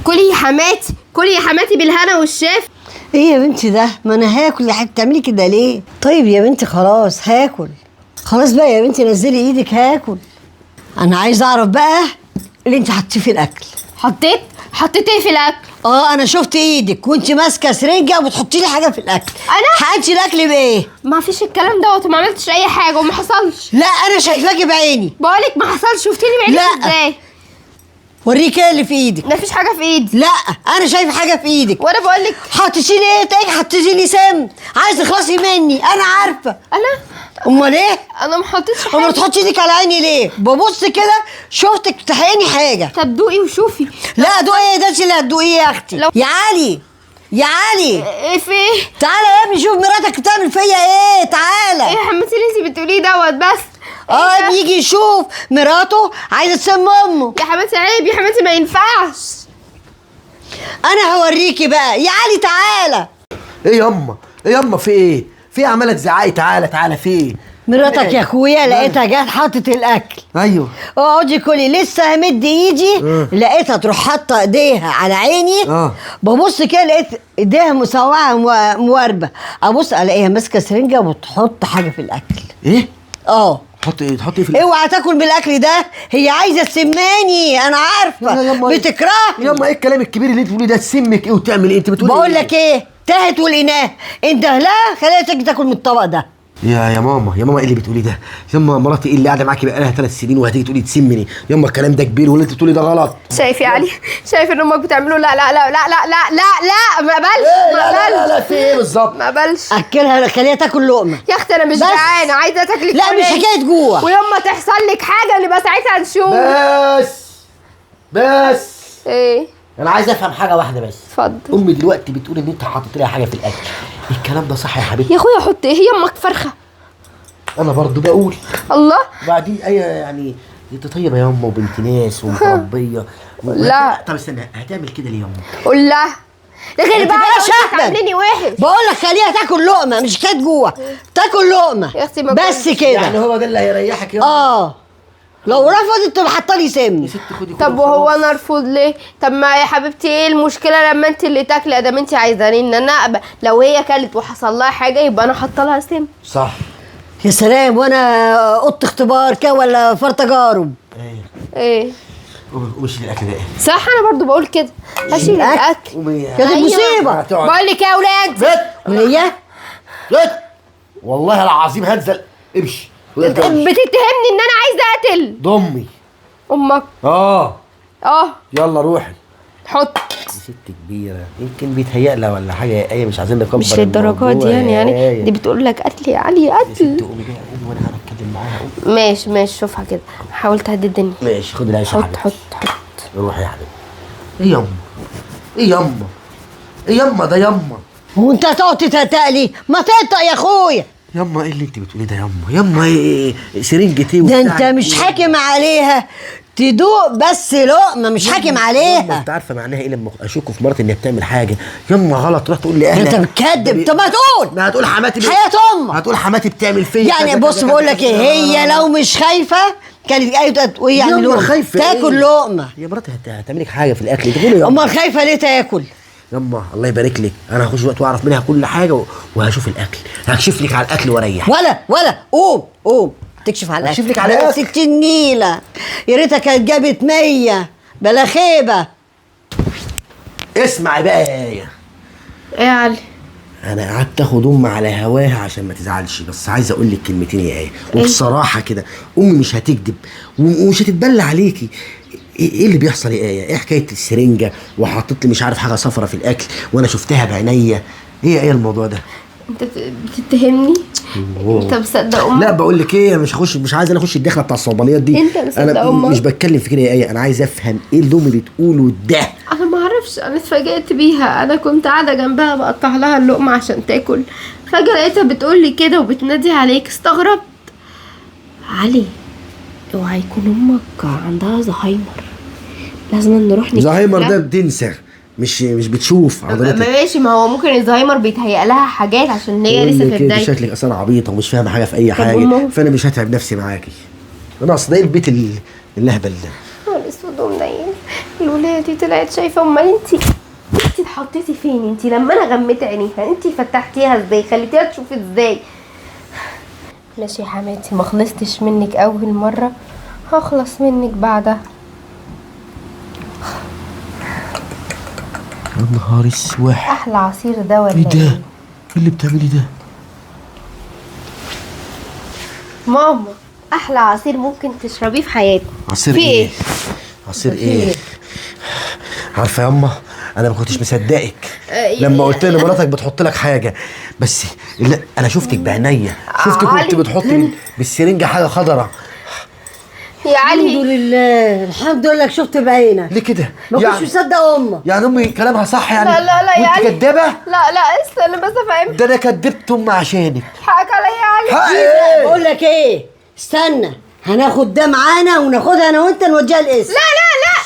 كلي يا حماتي، كلي يا حماتي بالهنا والشفا. ايه يا بنتي ده؟ ما انا هاكل يا حبيبتي، بتعملي كده ليه؟ طيب يا بنتي خلاص هاكل، خلاص بقى يا بنتي نزلي ايدك هاكل. انا عايزه اعرف بقى اللي انت حطيتيه في الاكل. حطيت؟ حطيت ايه في الاكل؟ اه انا شفت ايدك وانت ماسكه سرنجه وبتحطي لي حاجة في الاكل. انا؟ حطيتي الاكل بايه؟ ما فيش الكلام دوت، وما عملتش اي حاجة وما حصلش. لا انا شايفاكي بعيني. بقولك ما حصلش، شفتيني بعينك ازاي؟ وريكي ايه اللي في ايدك. ما فيش حاجة في ايدي. لا انا شايفه حاجة في ايدك. وانا بقولك حطيتي لي ايه تاني؟ حطيتي لي سم، عايزه تخلصي مني انا عارفه. انا؟ امال ايه؟ انا ما حطيتش حاجة. امال تحطي ايدك على عيني ليه؟ ببص كده شفتك بتحقني حاجة. طب دوقي وشوفي. لا دوقي ايه ده؟ انت اللي هتدوقيه يا اختي. يا علي، يا علي. ايه في ايه؟ تعالى يا ابني شوف مراتك بتعمل فيا ايه، تعالى. ايه يا حماتي اللي انت بتقوليه دوت بس؟ اه ابني يجي يشوف مراته عايزه تسم امه. يا حماتي عيب يا حماتي، ما ينفعش. انا هوريكي بقى يا علي، تعالى. ايه ياما؟ ايه ياما في ايه؟ في ايه عماله تزعقي؟ تعالى تعالى في ايه؟ مراتك يا اخويا لقيتها جت حاطت الاكل. ايوه. اقعدي كلي، لسه همد ايدي لقيتها تروح حاطه ايديها على عيني. ببص كده لقيت ايديها مسوعه مواربه، ابص الاقيها ماسكه سرنجه وبتحط حاجة في الاكل. ايه؟ اه. تحط ايه؟ تحط ايه في الاكل؟ اوعى تاكل من الاكل ده، هي عايزه تسماني انا عارفه، بتكرهني. ياما ايه الكلام الكبير اللي انت بتقوليه ده؟ تسمك ايه وتعمل ايه؟ انت بتقولي بقول لك ايه؟ تاهت ولقيناها، انت لها خليها تيجي تاكل من الطبق ده. يا ماما، يا ماما ايه اللي بتقوليه ده؟ ياما مراتي ايه اللي قاعدة معاكي بقالها 3 سنين وهتيجي تقولي تسمني؟ ياما الكلام ده كبير واللي انت بتقولي ده غلط. شايف يا علي؟ شايف ان امك بتعمله؟ لا لا لا لا لا لا لا لا ما قبلش. لا لا لا لا في ايه بالظبط؟ ما قبلش. اكلها، خليها تاكل لقمة. يا اختي انا مش جعانة، عايزه تاكلي. لا مش حكاية جوع. ويوم تحصل لك حاجة نبقى ساعتها نشوف. بس بس ايه؟ انا عايز افهم حاجة واحدة بس. اتفضل. امي دلوقتي بتقول ان انت حاطط لها حاجة في الاكل، الكلام ده صح يا حبيبتي؟ يا اخويا حط ايه؟ هي امك فرخة. انا برضو بقول الله. وبعدين ايه يعني؟ انت طيبة يا امه وبنت ناس ومتربيه. لا طب استنى، هتعمل كده ليه يا امه؟ قول لها غير بقى تعمليني وحش. بقول لك خليها تاكل لقمة، مش حكاية جوع، تاكل لقمة يا اختي. ما بس كده يعني هو ده اللي هيريحك يا امه؟ اه لو رفضت تبقى حاطه لي سم. يا ست خدي. طب وهو انا ارفض ليه؟ طب ما يا حبيبتي ايه المشكلة لما انت اللي تاكلي؟ ادام انت عايزاني ان انا أقبل. لو هي كلت وحصل لها حاجة يبقى انا حاطه لها سم. صح. يا سلام، وانا قط اختبار كده ولا فار تجارب؟ ايه ايه؟ قومي شيلي الاكل ده. صح، انا برضو بقول كده، هشيل الاكل. يا دي المصيبة. بقول لك يا اولاد. وليه؟ بت والله العظيم هنزل. امشي. بتتهمني ان انا عايزه اقتل ضمي امك. اه اه يلا روحي. حط. دي ست كبيرة يمكن بيتهيأ لها ولا حاجة يا ايه، مش عايزين نكبر مش للدرجة دي يعني دي بتقول لك قتل يا علي قتل. يا ست قومي بقى، قومي وانا هتكلم معاها. قومي. ماشي ماشي، شوفها كده، حاول تهدي الدنيا. ماشي، خدي العيش يا حبيبتي. حط حط حط. روحي يا حبيبتي. ايه يما؟ ايه يما؟ ايه يما ده يما؟ وانت هتقعد تتقلي؟ ما تنطق يا اخويا. يما ايه اللي انت بتقوليه ده يما؟ يما ايه سرنجة ايه ده؟ انت مش حاكم عليها تدوق بس لقمة، مش حاكم عليها. انت عارفه معناها ايه لما اشك في مراتي انها بتعمل حاجة؟ يما غلط، تروح تقول لاهلها. انت بتكذب. طب ما تقول. ما هتقول حماتي حياة امك. هتقول حماتي بتعمل فيا يعني. بص بقول لك ايه، هي لو مش خايفة كانت ايه يعني خايفة تاكل لقمة. يا مراتي هتعمل لك حاجة في الاكل تقولي يما. امال خايفة ليه تاكل؟ يما الله يبارك لك، انا هخش وقت واعرف منها كل حاجة وهشوف الاكل، هكشف لك على الاكل واريح. ولا قوم قوم تكشف على الاكل. هكشف لك على الاكل. 60 نيله، يا ريتها كانت جابت 100 بلا خيبه. اسمع بقى يا ايه. ايه يا علي؟ انا قعدت اخد امي على هواها عشان ما تزعلش، بس عايز اقول لك كلمتين يا ايه وبصراحة كده، امي مش هتكذب ومش هتتبلى عليكي. ايه اللي بيحصل يا ايه؟ ايه حكاية السرنجه وحطيت لي مش عارف حاجة صفرة في الاكل وانا شفتها بعينيا؟ ايه ايه الموضوع ده؟ انت بتتهمني؟ انت مصدق امك؟ لا بقول لك ايه، مش هخش، مش عايز انا اخش الدخلة بتاع الصوبانيات دي. انت مصدق انا امك؟ مش بتكلم في كده يا ايه، انا عايز افهم ايه اللي امي بتقوله ده. انا ما اعرفش، انا اتفاجئت بيها. انا كنت قاعدة جنبها بقطع لها اللقمة عشان تاكل، فجاة لقيتها بتقول لي كده وبتنادي عليك، استغربت. علي اوعى يكون امك عندها زهايمر، لازم نروح نكشف. زهايمر ده بتنسى، مش بتشوف حضرتك. ماشي، ما هو ممكن الزهايمر بيتهيأ لها حاجات عشان هي لسه في بداية. شكلك اصلا عبيطه ومش فاهمه حاجة في اي حاجة، فانا مش هتعب نفسي معاكي. انا اصل ايه البيت اللهبل ده؟ نهار اسود ومنيل الولاد. يا دي طلعت شايفه. امال انت اتحطيتي فين؟ انت لما انا غميت عينيها انت فتحتيها ازاي؟ خليتيها تشوف ازاي؟ ماشي يا حماتي، ما خلصتش منك اول مرة، هخلص منك بعدها. يا نهار اسود، احلى عصير ده ولا ايه ده؟ ايه؟ ايه اللي بتعملي ده؟ ماما احلى عصير ممكن تشربيه في حياتك. عصير في ايه؟ ايه؟ عصير ايه؟ عارفه يا اما انا ما كنتش مصدقك لما قلت لي مراتك بتحط لك حاجة، بس لا انا شفتك بعينيا، شفتك وانت بتحطي بالسرنجه حاجة خضراء. يا علي الحمد لله، الحمد لله شفت بعينك. ليه كده؟ ما كنتش مصدق امك. يعني امي كلامها صح يعني؟ لا لا لا يا علي، وانت كدابه؟ لا لا استنى بس افهمك. ده انا كدبت امي عشانك. حقك عليا يا علي. حق ايه؟ بقول لك ايه، استنى هناخد ده معانا وناخدها انا وانت نوديها القسم. لا لا لا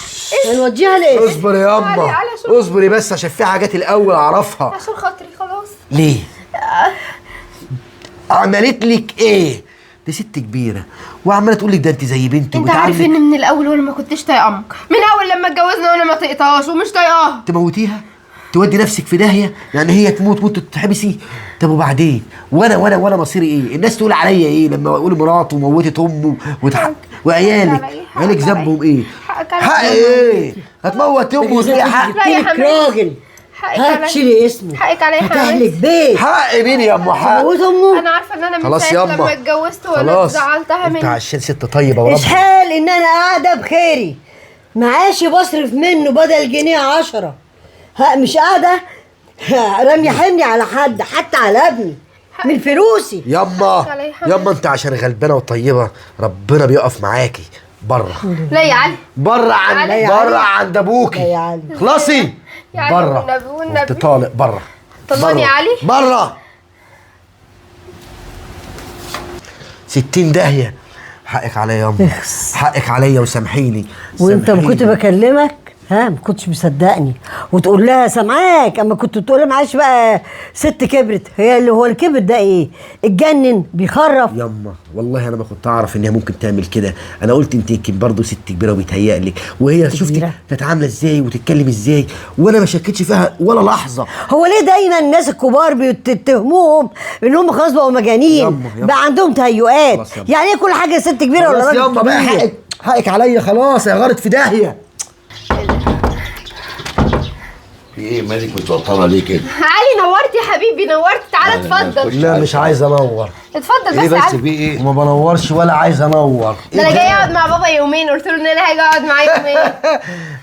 هنوديها القسم. اصبري يا اما، اصبري بس عشان في حاجات الاول اعرفها. عشان خاطري خلاص. ليه؟ عملت لك ايه؟ دي ست كبيرة وعماله تقول لك ده انت زي بنتي. انت عارف ان من الاول وانا ما كنتش طايقة امك، من اول لما اتجوزنا وانا ما طقتهاش ومش طايقاها. تموتيها؟ تودي نفسك في داهية؟ يعني هي تموت وانت تتحبسي؟ طب وبعدين؟ وانا وانا وانا مصيري ايه؟ الناس تقول عليا ايه لما اقول مراته وموتت امه وعيالك؟ عيالك ذنبهم ايه؟ حق ايه؟ هتموت امه وتلاقي حق؟ لا يا حماتي راجل هتشيلي اسمه. حقك عليا يا فتح حماتي. لك بيت. حق مين يا ام حق؟ موت امه. انا عارفه ان انا من خلاص ساعة ياما لما اتجوزت وانا زعلتها مني. انت عشان ست طيبة ورب. اشحال ان انا قاعدة بخيري، معاشي بصرف منه بدل جنيه 10. ها مش قاعدة راميه حملي على حد، حتى على ابني من فلوسي. ياما ياما انت عشان غلبانه وطيبة ربنا بيقف معاكي. بره. لا يا علي، بره عن بره عند ابوكي. لا يا علي خلاصي بره، انت طالق بره. طلعني يا علي بره. 60 داهية. حقك عليا ياما، حقك عليا وسامحيني. وانت ما كنت بكلمك ها ما كنتش مصدقني وتقول لها سامعاك، اما كنت بتقول لها معلش بقى ست كبرت. هي اللي هو الكبر ده ايه؟ اتجنن بيخرف. ياما والله انا ما كنت اعرف ان هي ممكن تعمل كده. انا قلت انت يمكن برضه ست كبيرة وبيتهيألك، وهي شفتي كانت عامله ازاي وتتكلم ازاي، وانا ما شكيتش فيها ولا لحظة. هو ليه دايما الناس الكبار بيتهموهم ان هم خلاص بقوا مجانين، بقى عندهم تهيؤات؟ يعني ايه كل حاجة ست كبيرة ولا راجل ياما بقى حقك، حقك عليا خلاص يا غارت في داهية. في ايه مالك متوترة ليه كده؟ علي نورت يا حبيبي، نورت. تعالى اتفضل. لا مش عايز انور. اتفضل بس. ايه بس في ايه؟ وما بنورش ولا عايز انور. ده انا جاي اقعد مع بابا يومين، قلت له ان انا هاجي اقعد معاه يومين.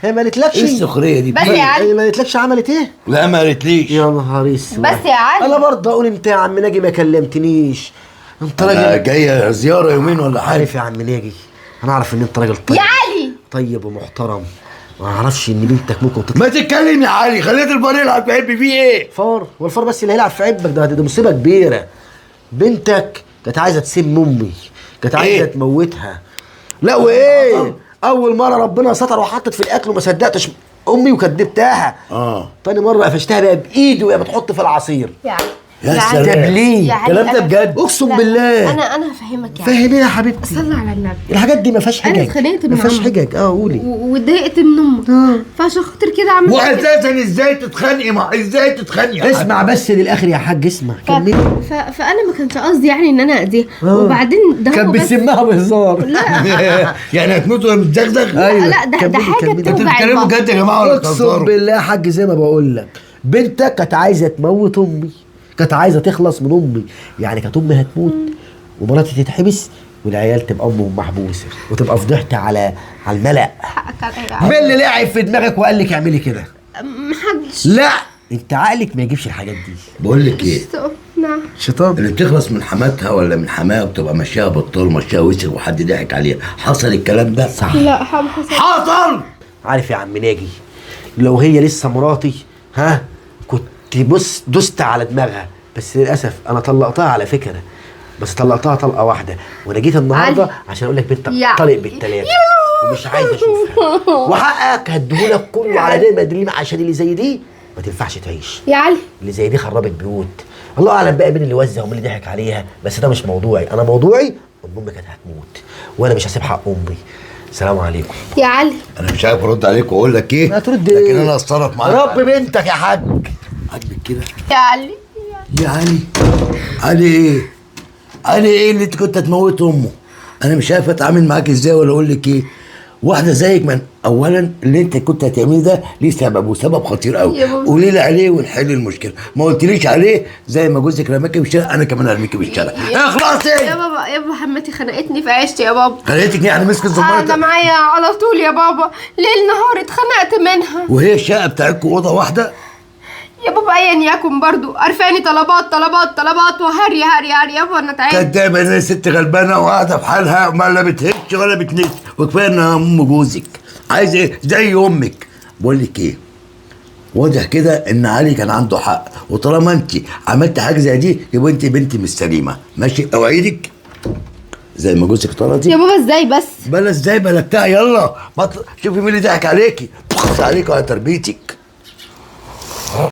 هي ما قالتلكش ايه السخرية دي؟ بس يا علي هي ما قالتلكش عملت ايه؟ لا ما قالتليش. يا نهار اسود. بس يا علي انا برضه اقول انت يا عم ناجي ما كلمتنيش. انت راجل جاية زيارة يومين ولا حاجة. عارف يا عم ناجي، انا اعرف ان انت راجل طيب يا علي، طيب ومحترم، ما اعرفش ان بنتك ممكن تطلع. ما تتكلم يا علي، خليت الفار يلعب في عبي فيه ايه؟ فار؟ هو الفار بس اللي هيلعب في عبك؟ ده مصيبة كبيرة. بنتك كانت عايزه تسم امي، كانت عايزه إيه؟ تموتها. لا وايه؟ اول مرة ربنا ستر وحطت في الاكل وما صدقتش امي وكدبتها. تاني مرة قفشتها بقى بايدي وهي بتحط في العصير. يا علي يا سلام، ليه؟ الكلام ده بجد؟ اقسم بالله. انا هفهمك يعني. فهميها يا حبيبتي. صلي على النبي. الحاجات دي ما فيهاش حجج. انا اتخانقت ما فيهاش حجج. قولي. واتضايقت من امك، فعشان خاطر كده عملت. واساسا ازاي تتخانقي مع ازاي تتخانقي؟ اسمع بس للاخر يا حاج، اسمع كملي. فانا ما كانش قصدي يعني ان انا اذيها. وبعدين ده كان بيسمها بهزار. لا يعني هتموت وهي متزغزغ؟ ايوه. لا ده حاجة بتوجع. انتوا بتتكلموا بجد يا جماعة ولا بتهزروا؟ اقسم بالله يا حاج زي ما بقول لك، بنتك كانت عايزه تموت امي، كانت عايزه تخلص من امي. يعني كانت امي هتموت ومراتي تتحبس والعيال تبقى امهم محبوسة، وتبقى فضحت على الملأ. مين اللي لعب في دماغك وقال لك اعملي كده؟ محدش. لا انت عقلك ما يجيبش الحاجات دي. بقول لك ايه؟ نعم. شيطان اللي بتخلص من حماتها ولا من حماها وبتبقى ماشيها بطال وماشيها وسخ وحد ضحك عليها، حصل الكلام ده؟ صح. لا حصل. حصل. عارف يا عم ناجي، لو هي لسه مراتي ها كنت بص دوست على دماغها، بس للاسف انا طلقتها على فكرة، بس طلقتها طلقه واحدة، وانا جيت النهارده عشان اقول لك بنتك طالق بالثلاثة ومش عايز اشوفها، وحقك هديهولك كله على دين مدليم، عشان اللي زي دي ما تنفعش تعيش يا علي. اللي زي دي خربت بيوت، الله اعلم بقى مين اللي وزع ومين اللي ضحك عليها، بس ده مش موضوعي. انا موضوعي ان امي كانت هتموت وانا مش هسيب حق امي. سلام عليكم. يا علي انا مش عارف ارد عليك واقول لك ايه. هترد ايه؟ لكن انا هتصرف معاك. رب بنتك يا حاج. عاجبك كده يا علي؟ يا علي، علي ايه؟ علي ايه اللي انت كنت هتموت امه؟ انا مش عارف اتعامل معاك ازاي ولا اقول لك ايه. واحدة زيك من اولا اللي انت كنت هتعمليه ده ليه سبب، وسبب خطير قوي. قولي لي عليه ونحل المشكلة. ما قلتليش عليه زي ما جوزك رماكي في الشارع انا كمان هرميكي في الشارع. اخلصي يا بابا. يا بابا حماتي خنقتني في عيشتي يا بابا. خنقتك يعني؟ مسكت الزماره قاعدة معايا على طول يا بابا، ليل نهار اتخنقت منها. وهي الشقة بتاعتكم اوضة واحدة يا بابا؟ ايا يكن برضو قرفاني، طلبات طلبات طلبات وهري هري هري يا بابا. انا تعبت. كدابه، انا ست غلبانه وقاعدة في حالها، ما لا بتهش ولا بتنش، وكفاية انها ام جوزك. عايز ايه؟ زي امك. بقول لك ايه، واضح كده ان علي كان عنده حق، وطالما انت عملت حاجة زي دي يبقى انت بنت مش سليمة. ماشي؟ اوعدك زي ما جوزك طردك يا بابا. ازاي بس؟ بلا ازاي بلا بتاع. يلا شوفي مين اللي ضحك عليكي. بخص عليكي وعلى تربيتك.